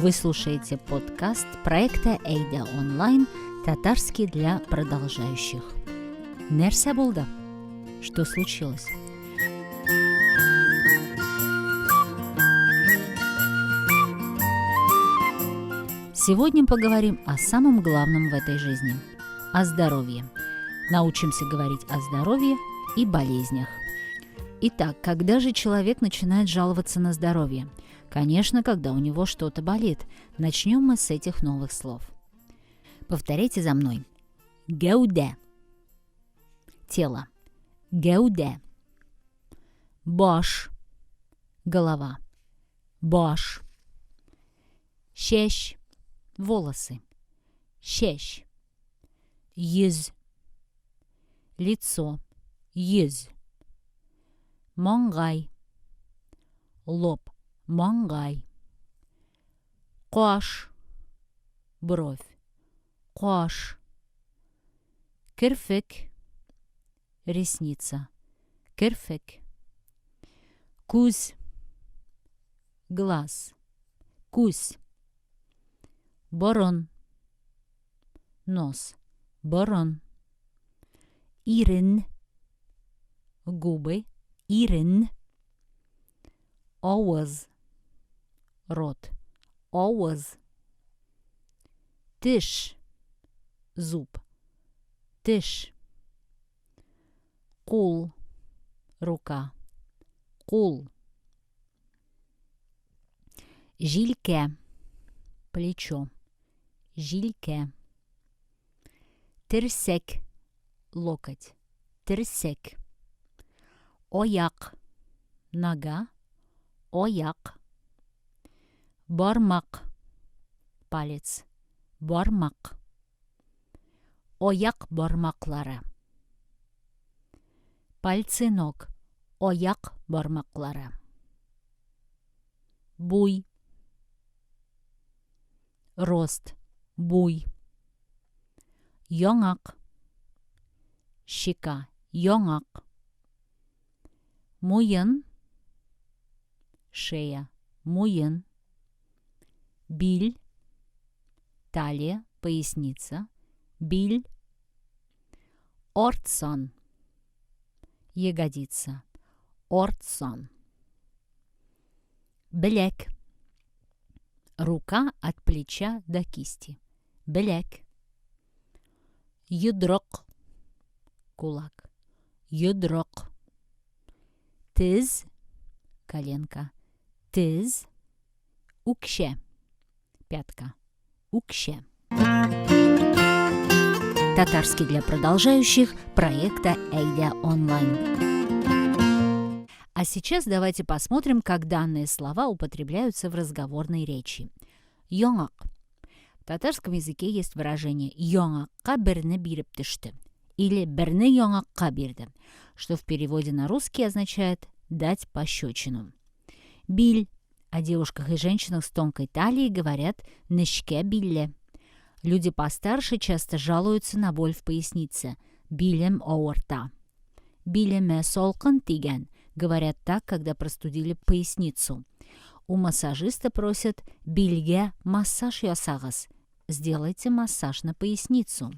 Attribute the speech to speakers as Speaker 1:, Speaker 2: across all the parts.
Speaker 1: Вы слушаете подкаст проекта «Әйдә онлайн. Татарский для продолжающих». Нәрсә булды? Что случилось? Сегодня поговорим о самом главном в этой жизни – о здоровье. Научимся говорить о здоровье и болезнях. Итак, когда же человек начинает жаловаться на здоровье? Конечно, когда у него что-то болит. Начнем мы с этих новых слов. Повторяйте за мной. Гәүдә. Тело. Гәүдә. Баш. Голова. Баш. Чәч. Волосы. Чәч. Йөз. Лицо. Йөз. Маңгай. Лоб. Маңгай. Каш. Бровь. Каш. Керфек. Ресница. Керфек. Күз. Глаз. Күз. Борын. Нос. Борын. Ирен. Губы. Ирен. Авыз. Рот. Авыз. Теш. Зуб. Теш. Кул. Рука. Кул. Җилкә. Плечо. Җилкә. Терсәк. Локоть. Терсәк. Аяк. Нога. Аяк. Бармак. Палец. Бармак. Аяк бармаклары. Пальцы ног. Аяк бармаклары. Буй. Рост. Буй. Яңак. Щека. Яңак. Муен. Шея. Муен. Бил. Талия. Поясница. Бил. Арт сан. Ягодица. Арт сан. Беләк. Рука от плеча до кисти. Беләк. Йодрык. Кулак. Йодрык. Тез. Коленка. Тез. Үкчә. Пятка. Үкчә. Татарский для продолжающих проекта «Әйдә онлайн». А сейчас давайте посмотрим, как данные слова употребляются в разговорной речи. Яңак. В татарском языке есть выражение «яңакка берне биреп төште» или «берне яңакка бирде», что в переводе на русский означает «дать пощечину». Бил. О девушках и женщинах с тонкой талией говорят «нечкә билле». Люди постарше часто жалуются на боль в пояснице. Билем авырта. Билемә салкын тигән. Говорят так, когда простудили поясницу. У массажиста просят «билгә массаж ясагыз». Сделайте массаж на поясницу.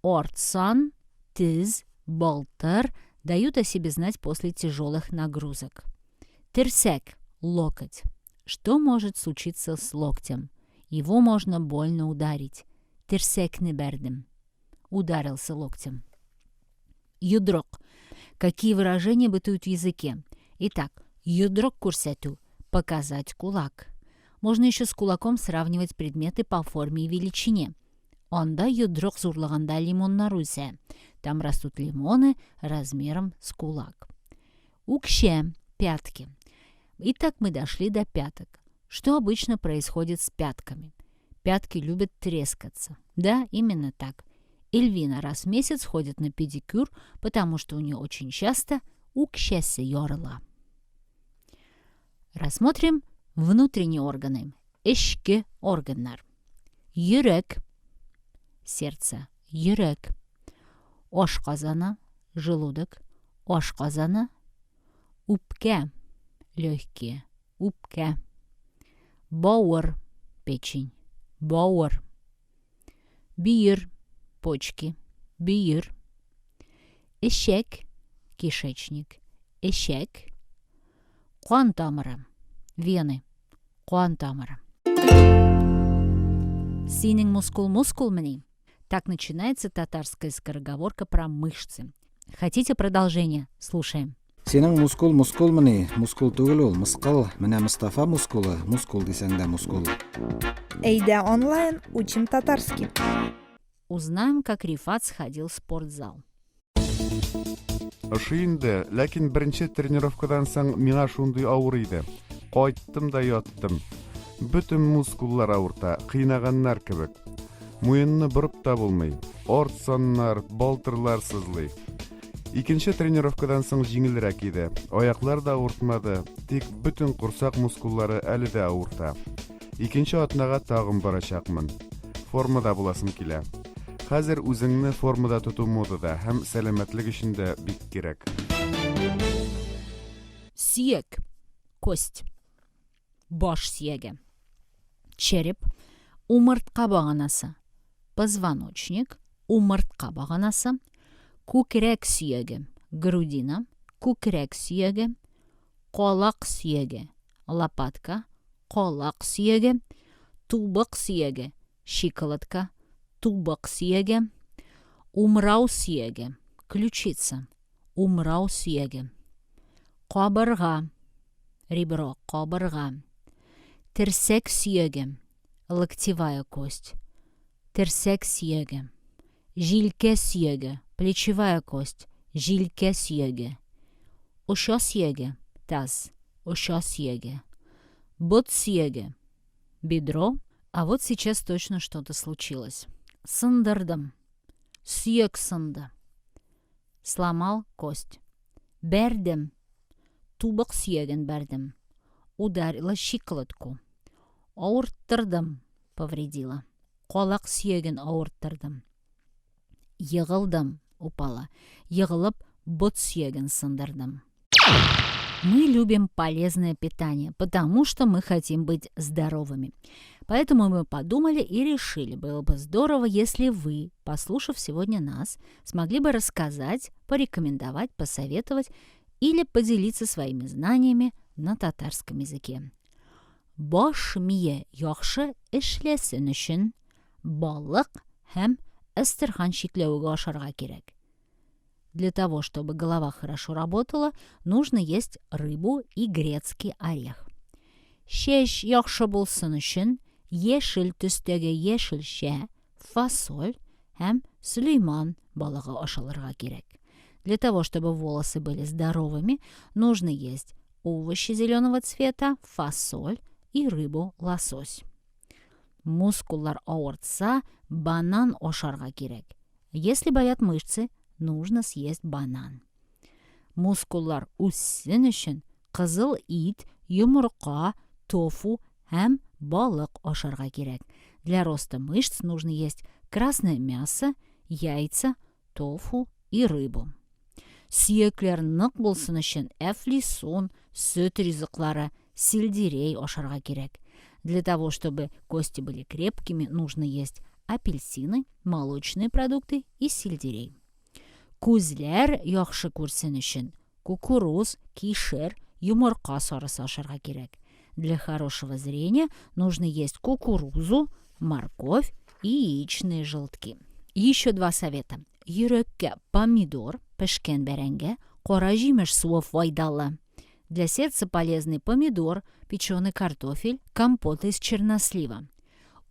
Speaker 1: Арт сан, тез, балтыр дают о себе знать после тяжелых нагрузок. Терсәк – локоть. Что может случиться с локтем? Его можно больно ударить. Терсәкне бәрдем. Ударился локтем. Йодрык. Какие выражения бытуют в языке? Итак, йодрык күрсәтү – показать кулак. Можно еще с кулаком сравнивать предметы по форме и величине. Анда йодрык зурлыгында лимоннар үсә. Там растут лимоны размером с кулак. Үкчә – пятки. Итак, мы дошли до пяток. Что обычно происходит с пятками? Пятки любят трескаться. Да, именно так. Эльвина раз в месяц ходит на педикюр, потому что у нее очень часто үкчәсе ярыла. Рассмотрим внутренние органы. Эчке органнар. Йөрәк, сердце, йөрәк. Ашказаны, желудок, ашказаны. Үпкә, легкие, үпкә. Бавыр, печень. Бавыр. Бөер, почки. Бөер. Эчәк, кишечник. Эчәк. Кан тамыры, вены. Кан тамыры. Синең мускул мускулмыни? Так начинается татарская скороговорка про мышцы. Хотите продолжение? Слушаем.
Speaker 2: Синең мускул мускулмыни? Мускул түгел ул, мыскыл. Менә Мостафа мускулы, мускул дисәң дә мускул.
Speaker 3: Әйдә онлайн учим татарский.
Speaker 1: Узнаем, как Рифат сходил в спортзал.
Speaker 4: Ошый инде, ләкин беренче тренировкадан соң миңа шундый авыр иде. Кайттым да яттым. Бөтен мускуллар авырта, кыйнаганнар кебек. Муенны борып та булмый. Арт саннар, балтырлар сызлый. Икенче тренировкадан соң җиңелрәк иде. Аяклар да авыртмады, тик бөтен корсак мускуллары әле дә авырта. Икенче атнага тагын барачакмын. Формада буласым килә. Хәзер үзеңне формада тоту модада һәм сәламәтлек өчен дә бик кирәк.
Speaker 1: Сөяк, кость. Баш сөяге. Череп, умыртка баганасы. Позвоночник, умыртка баганасы. Күкрәк сөяге, грудина, күкрәк сөяге. Калак сөяге, лопатка, калак сөяге. Тубык сөяге, щиколотка, тубык сөяге. Умрау сөяге, ключица, умрау сөяге. Кабырга, ребро, кабырга. Терсәк сөяге, локтевая кость, терсәк сөяге. Җилкә сөяге, плечевая кость, җилкә сөяге. Оча сөяге, таз, оча сөяге. Бот сөяге, бедро. А вот сейчас точно что-то случилось. Сындырдым. Сөяк сынды. Сломал кость. Бәрдем. Тубык сөяген бәрдем. Ударила щиколотку. Авырттырдым. Повредила. Калак сөяген авырттырдым. Егылдым. Упала. Егылып, бот сөяген сындырдым. Мы любим полезное питание, потому что мы хотим быть здоровыми. Поэтому мы подумали и решили, было бы здорово, если вы, послушав сегодня нас, смогли бы рассказать, порекомендовать, посоветовать или поделиться своими знаниями на татарском языке. Баш мие яхшы эшләсен өчен балык һәм әстерхан чикләвеге ашарга кирәк. Для того, чтобы голова хорошо работала, нужно есть рыбу и грецкий орех. Чәч яхшы булсын өчен яшел төстәге яшелчә, фасоль һәм сөләйман балыгы ашалырга кирәк. Для того, чтобы волосы были здоровыми, нужно есть овощи зеленого цвета, фасоль и рыбу лосось. Мускуллар авыртса, банан ашарга кирәк. Если болят мышцы, нужно съесть банан. Мускуллар үссен өчен кызыл ит, йомырка, тофу һәм балык ашарга кирәк. Для роста мышц нужно есть красное мясо, яйца, тофу и рыбу. Сөякләр нык булсын өчен әфлисун, сөт ризыклары, сельдерей ашарга кирәк. Для того, чтобы кости были крепкими, нужно есть апельсины, молочные продукты и сельдерей. Күзләр яхшы күрсен өчен кукуруз, кишер, йомырка сарысы ашарга кирәк. Для хорошего зрения нужно есть кукурузу, морковь и яичные желтки. Еще два совета. Йөрәккә помидор, пешкән бәрәңге, кара җимеш суы файдалы. Для сердца полезный помидор, печеный картофель, компот из чернослива.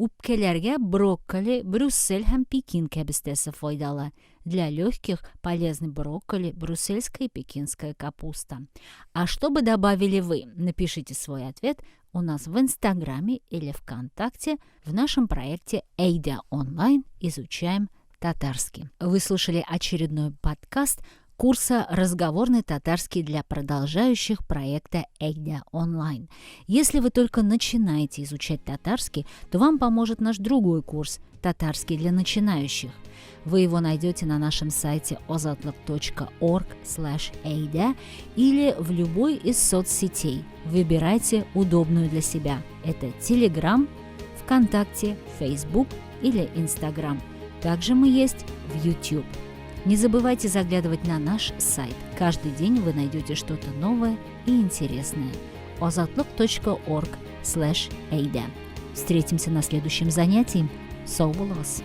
Speaker 1: Үпкәләргә брокколи, брюссель һәм пекин кәбестәсе файдалы. Для легких полезны брокколи, брюссельская и пекинская капуста. А что бы добавили вы? Напишите свой ответ у нас в Инстаграме или ВКонтакте в нашем проекте Әйдә онлайн изучаем татарский. Вы слушали очередной подкаст курса «Разговорный татарский для продолжающих» проекта «Әйдә онлайн». Если вы только начинаете изучать татарский, то вам поможет наш другой курс «Татарский для начинающих». Вы его найдете на нашем сайте ozodlik.org/eyda или в любой из соцсетей. Выбирайте удобную для себя. Это Telegram, ВКонтакте, Facebook или Instagram. Также мы есть в YouTube. Не забывайте заглядывать на наш сайт. Каждый день вы найдете что-то новое и интересное. ozodlik.org/eyda. Встретимся на следующем занятии. Сау булыгыз!